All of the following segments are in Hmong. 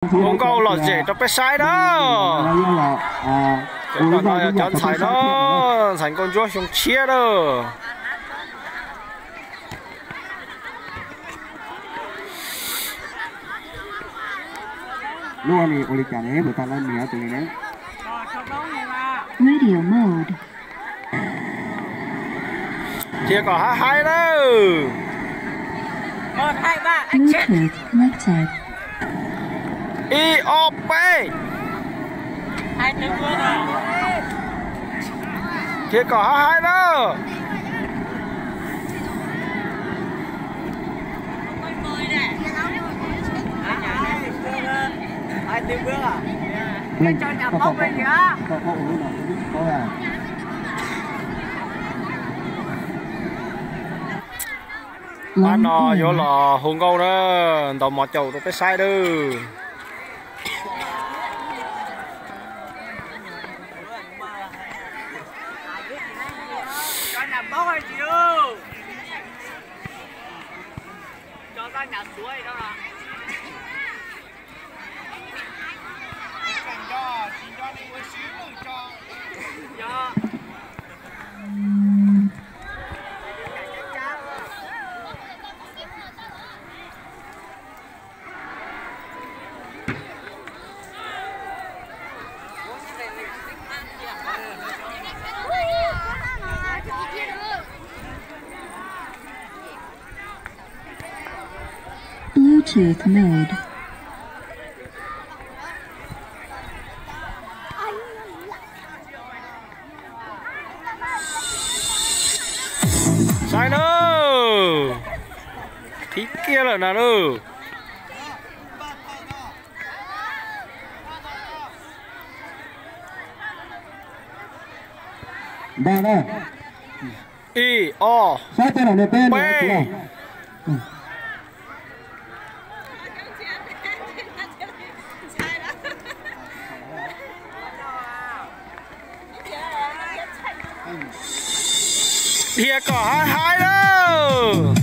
Hu nkauj lom zem rau peb saib na. Cov no yog cov ntxhais no, ntxhais nkauj ntsuab xyoo tshiab na. Lub ua li cas ne, puas tau lab mias tus li ne? Radio mode. Thiab kom haib haib nawb. Bluetooth connected. Ib ob peb. Thiab kom haib haib nawb. Pab no yuav los hu nkauj na, ntaus mov caum rau peb saib nawb. Bluetooth mode. Saib nawb, qhib kiag lawm na nawb. Ib, ob, peb. Thiab kom haib haib nawb.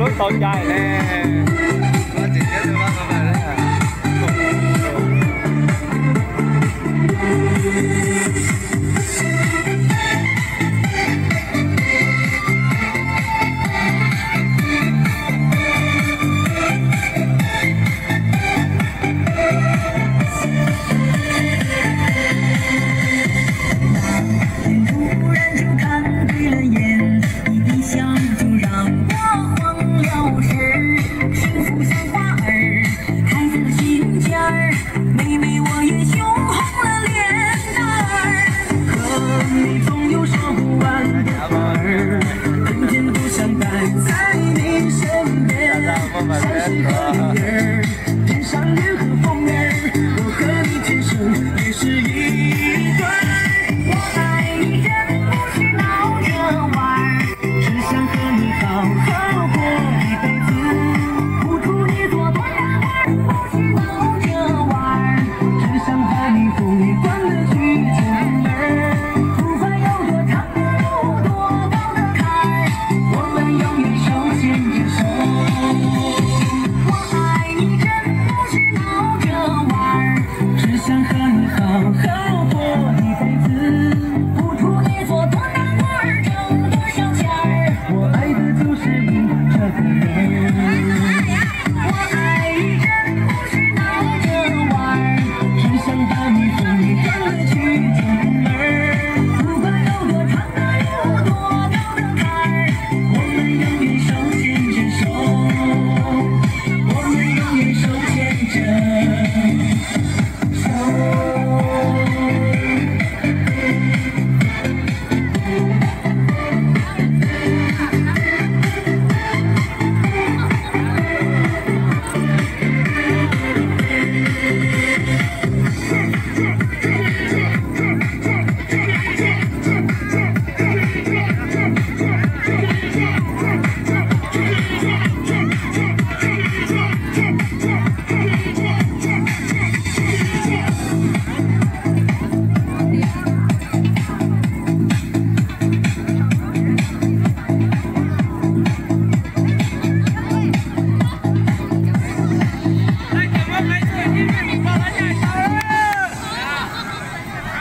Lub tau cai ne.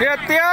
Tiag tiag.